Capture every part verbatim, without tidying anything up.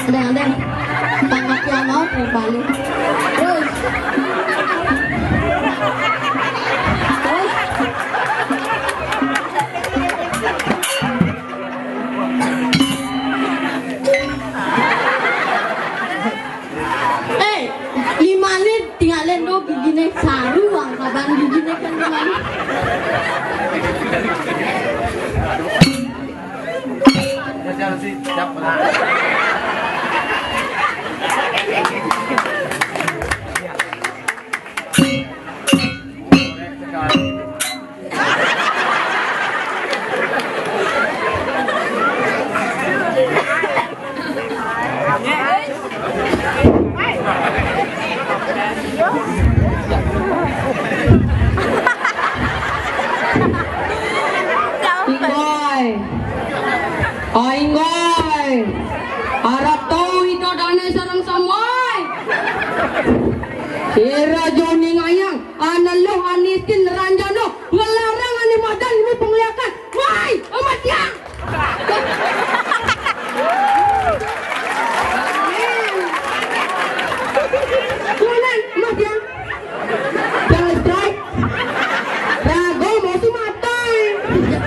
Deng, deng. Tangkap yang mau, balik. Terus. Terus. Eh, lima menit tinggalin tuh giginya saru, angkaban giginya kan kemarin. Inggoy. Ai inggoy. Arap tau ito dane sareng samai. Sira joni ngayang, aneluh anistin ranjana, ngelarang ane madan ilmu pengliakan. Wai, amat ya. Kuanan, amat ya. Jangan strike. Rago mau si matai.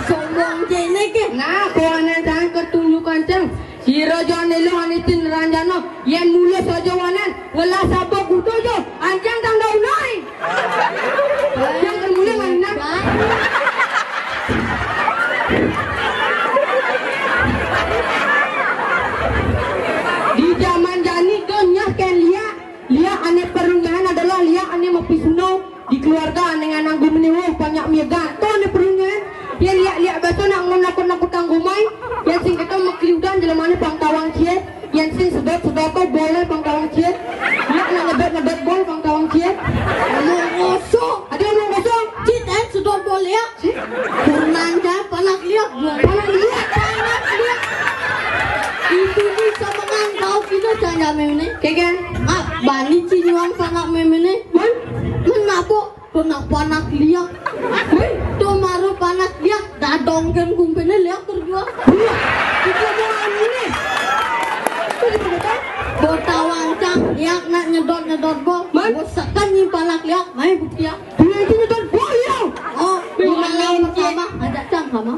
Sombong jene ke. Nah, kuanan cang ketunjukan cang. Sira jane lo anitin ranjana, yen mula saja wanan, ngelah sabuk kuda jo, anjang tangga unai. Yang kemula mana? Di zaman jani do nyah ken liak, liak ane perunyahan adalah liak ane mapisuna. Di keluarga ane nganang gumene woh panyak miaga. To ane perunyahan. Ye liak-liak baso nak ngon nakut-nakut tanggumai. Yen sing keto makliudan jelemane pang tawang cie. Yen sing sedot-sedot to bole pang tawang cie. Nak nak nyedot-nyedot bol pang tawang cie. Omong kosong. Ada omong kosong. Cit, eh, sedot bol ya. Kurnan ja panak liak. Panak liak. Panak liak. Itu ni semengan kau kino canda memene. Keken. Ah, bani cinyuan panak memene. Man? Man mabuk. Panak panak liak. Wih, to maro panak liak. Dadong ken kumpene liak terjual. Itu doang ini. Itu betul. Botawang cang liak nak nyedot-nyedot bol. Man? Bosakan ni panak liak, main bukti ya. Dia itu nonton bola. Oh, di malam pertama ajak cang sama.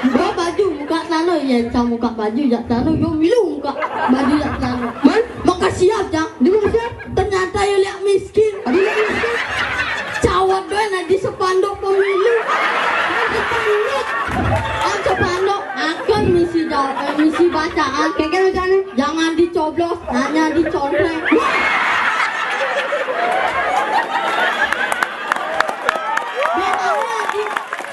Buka baju, buka celana, ya cang buka baju, jak celana, yo milu buka baju, jak celana. Man? Maka siap cang. Di mana siap? Ternyata yo liak miskin. Ada liak miskin. Cawat doang nak di sepanduk pemilu. Spanduk. Oh, spanduk. Akan misi jawab, eh, misi bacaan. Kengkeng bacaan. Jangan dicoblos, hanya dicontreng. Dia kami lagi,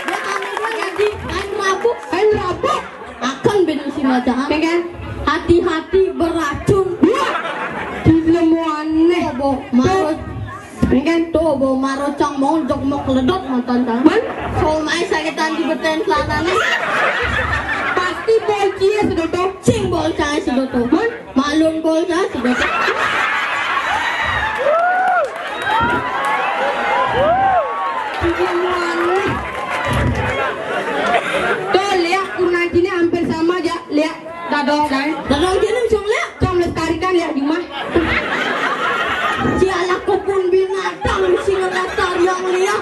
dia kami lagi kain rabuk. Kain rabuk. Akan beda si bacaan. Kengkeng. Hati-hati beracun. Wah, di lemuane. Bo, marut. Ini kan tuh bau marocang mau jok mau keledot mantan kan. Man? Somai sakitan di beten celanane. Pasti bocil sedoto. Cing bocah sedoto. Man? Malun bocah sedoto. Tuh lihat kurnan sini hampir sama aja lihat. Dadong, dai. Dadong kene bisa ngeliat. Cang melestarikan liak di rumah. Sialah kebun binatang mesti ngelestariang liak.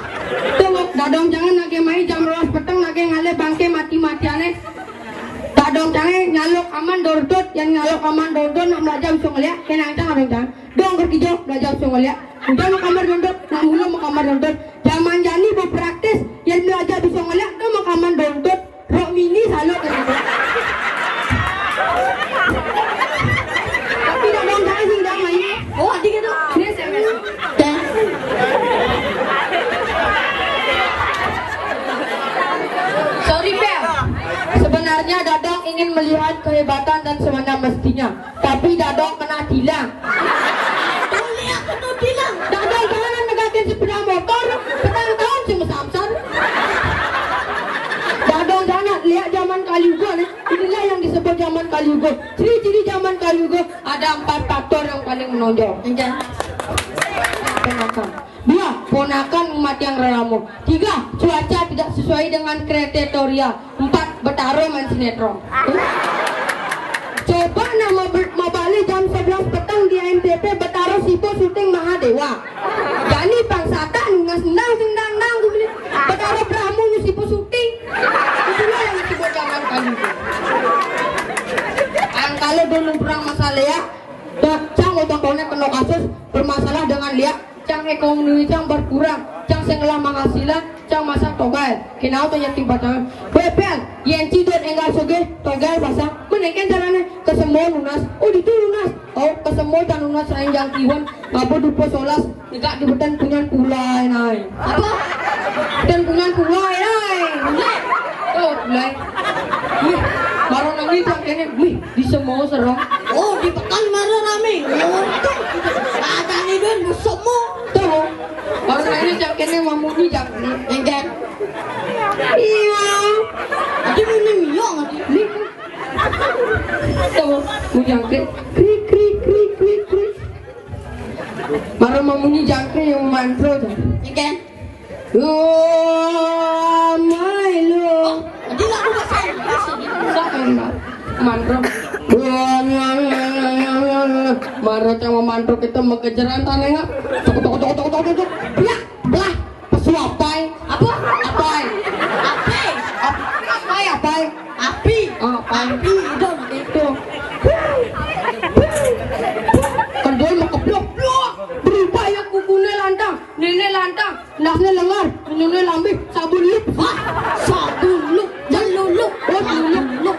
Tunggu, dadong jangan lagi main jam rolas peteng lagi ngalih bangke mati-matiane. Dadong jangan nyaluk aman dordot, yang nyaluk aman dordot nak belajar bisa ngeliat, kenang cang dadong jangan. Dong kerja belajar bisa ngeliat. Udah mau kamar dordot, nak mulu mau kamar dordot. Zaman jani mau praktis, yang belajar bisa ngeliat, tuh mau kamar dordot. Rok mini salut kan itu. Tapi dak dong jangan sing jangan main. Oh, adik itu. Ini S M S. Sorry, Bel. Sebenarnya Dadong ingin melihat kehebatan dan semana mestinya. Tapi Dadong kena tilang. Boleh aku tuh tilang. Dadong jangan negakin sepeda motor, petang tahun sing samsar. Dadong jangan lihat zaman Kali Yuga nih. Inilah yang disebut zaman Kali Yuga. Ciri-ciri zaman Kali Yuga ada empat faktor yang paling menonjol. Enggak. Dua, ponakan umat yang reramo. Tiga, cuaca tidak sesuai dengan kriteria. Empat, betaro main sinetron. Coba Nah, mau, ber- mau balik jam sebelas petang di A M T P, Betaro Sipo syuting Mahadewa. Jani pang sata nunas endang sendang dang tu beli. Betaro Brahmu nu Sipo syuting. Itulah yang disebut zaman kali itu. Ang kalau dulu perang masalah ya, dah cang otak konek kena kasus bermasalah dengan liak, cang ekonomi cang berkurang, cang sing ngelah penghasilan, cang masang togal. Kenau tanya timpa tangan. Bebel, yen cidot enggal sugih, togal pasang. Meneken carane kesemo lunas. Oh, ditu lunas. Oh, kesemo cang lunas rain jang kiwan. Ngapa dupo solas? Negak di beten punyan kulai nai. Apa? Beten punyan kulai nai. Kulai? Oh, kulai. Wih, baru nangi cang kene. Wih, di semua serong. Oh, di pekan mara rame. Untung. Ada ni ben busukmu. Tuh. Baru nangi cang kene mamunyi cang kene. Enggan. Iya. Adi muni miyok adi. Ni. Tuh, mu jangkrik. Krik, krik, krik, krik, krik. Baru mamunyi jangkrik yang mantra tuh. Enggan. Wah, my love. Dia lagu bahasa Inggris ini. Siapa yang ma- mantra? Wah, wah, wah, wah, wah, wah. Mara cang mantra kita mengejaran tanah ya. Tok, tok, tok, tok, tok, tok. Ya, lah, pesu apai? Apa? Apai? Api. Ap- apai, apai? Api. Ah, apai. Api, itu. Itu. Kendol mau keblok. Blok. Berubah ya kukune lantang, nene lantang. Nasne lengar, nyune lambe, sabun lup. Hah? Sabun lup, jeluluk. Oh, jeluluk. Jeluluk.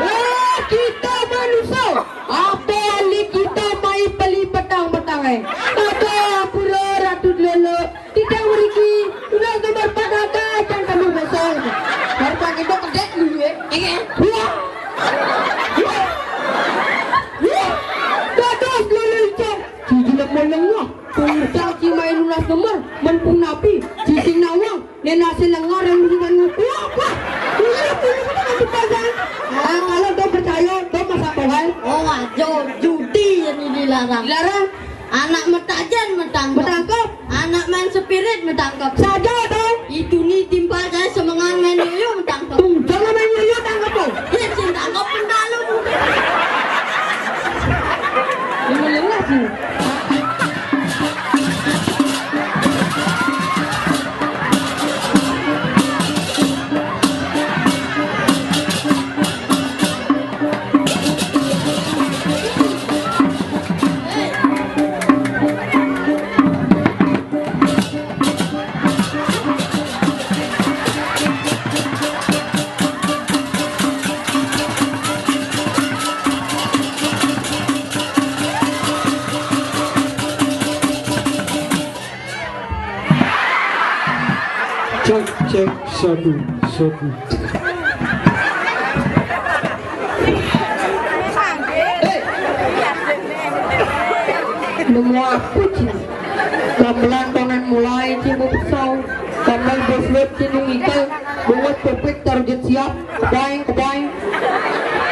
Boleh, ya? Eh, kita manusia. Apa ali kita mai beli petang-petang, eh? Ada pura ratu lele. Tidak meriki. Udah gambar pada ada, jangan kamu besar. Baru pakai dok kedek dulu, ya. Iya. Wah. Wah. Wah. Dados lele licin. Gigi lemah lengah. Puncak cimai lunas gemer, menpung napi, cicing nawang, nen hasil lengar yang bukan ngukuak, wah. Iya, iya, iya, iya, iya. Ah, kalau dong percaya, dong masak tohal. Oh, wajo, judi yang dilarang. Dilarang. Anak metajen metangkep. Metangkep. Anak main spirit metangkep. Saja, dong. Itu ni timpal saya semengan main yoyo metangkep. Tuh, jangan main yoyo tangkep, dong. Iya, cinta kau pendalum. Ini lelah sih. Cek, cek, satu, satu. Nemu apa, Cing? Gamelan tonan mulai, Cing, mau pisau. Gamelan bos web, Cing, nung ikel. Bungut pepit, target siap. Kebaing, kebaing.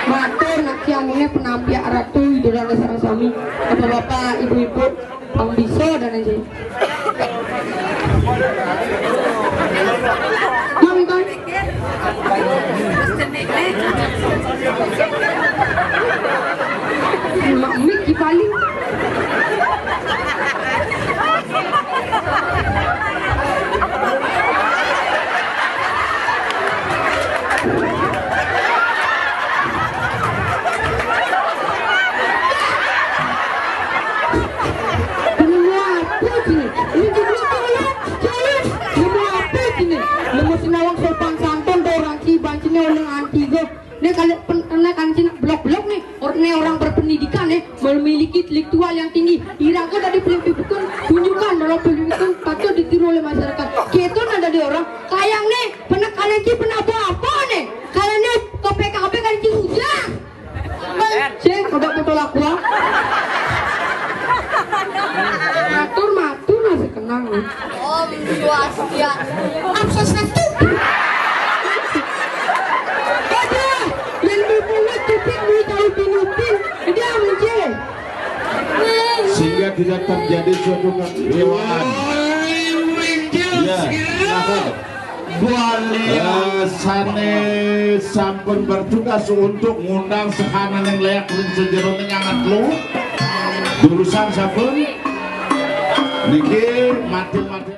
Matur, nak siamune penampiak ratu, idola dasar sami. Bapak-bapak, ibu-ibu. Pang bisa dan aja. Mang kan? Mak mik di paling. Nemu apa sini? Ini judul apa, ya? Jalan. Nemu apa sini? Nemu sinawang sopan santun, orang Ciban sini, orang antigo. Nih, kali pen- kena kan sini blok-blok nih. Orang nih orang berpendidikan nih, memiliki intelektual yang tinggi. Iraga dari film pipikun, tunjukkan dalam film itu patut ditiru oleh masyarakat. Kita ada di orang kayang nih, pernah kalian sih pernah apa-apa nih? Kalian nih ke P K B kalian sih udah. Cek, udah betul aku, ah. Matur, matur, masih kenang, nih. Om Swastiastu. Apa sesuatu? Ada yang dibuat titik di tahu pinupin. Dia muncul. Sehingga tidak terjadi suatu kekecewaan. Iya, silakan. Bualia. Eh, sané sampun bertugas untuk ngundang sekanan yang layak ring sejeroning angat lu. Jurusan sampun niki mati-mati.